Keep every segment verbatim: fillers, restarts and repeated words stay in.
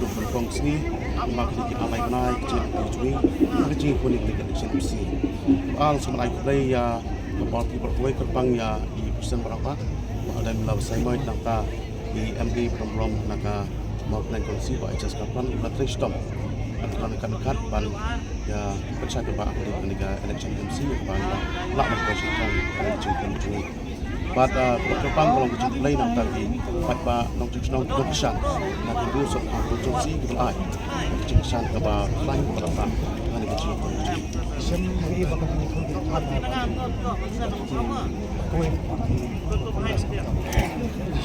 Nyngkong sngi, ba ka dei ki ar lai bnai ka jingïaid jong ngi ha ka jingïakhun ïa ka election M C. Ba nga sngewbha ai khublei ïa ka party baroh kawei kyrpang ïa i President Barak Bah, Bah Ardent Miller Basaiawmoit, nangta i M D ba don burom na ka Mawkynrein Constituency Bah Ejaz Kharpran, ba la trei shitom. Ka don ka kat ban ïa pynshai paidbah ha ka dei kane ka election M C, ba la lah ban pynshai ka jingïakhun jong ngi. Bad, ah, ka kyrpang ka long ka jingkhublei na bynta ki paidbah nongshong shnong ki nongkyrshan na ka Ri Bhoi Constituency kiba la ai ka jingkyrshan kaba khlaiñ kaba la pang ha kane ka jingïakhun. Shem ïa ba ka jingïakhun ka jingkyrshan na ka jingkhublei.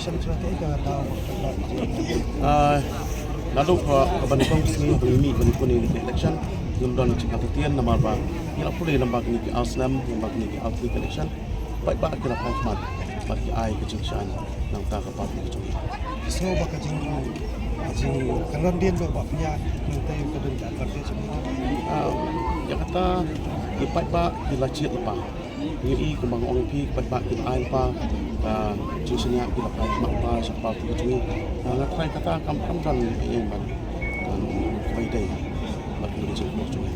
Shem shuwa ka daw ba ka jingkyrshan. Ah, naduh ka, kaba nyngkong sngi ba ngi mih ban ïakhun ïa ka election, ngim don jingkyrshan namar ba ngi la pule lem bad kine ki ar snem, lem bad kine ki ar tylli ki election. Paidbah ki la phai khmat bad ki ai ka jingkyrshan na bynta ka party ka jong ngi. Sngew ba ka jing, ka jing, ka jingdon dien ba pynïaid nangta ka don ka advantage. Ah, ïa kata ki paidbah ki la jied lypa. Ngi i kumba nga ong ïa phi, ki paidbah ki la ai lypa ka jingshaniah, ki la phai khmat lypa sha ka party ka jong ngi. Nga tharai kata kam, kam don ïa ban, ban kaba ïadei bad ka jingmut jong ngi.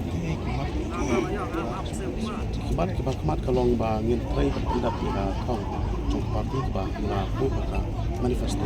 Ki mat, kiba khmat ka long ba ngin trei ban pyndap ïa ka thong jong ka party kaba ngi la buh ha ka manifesto.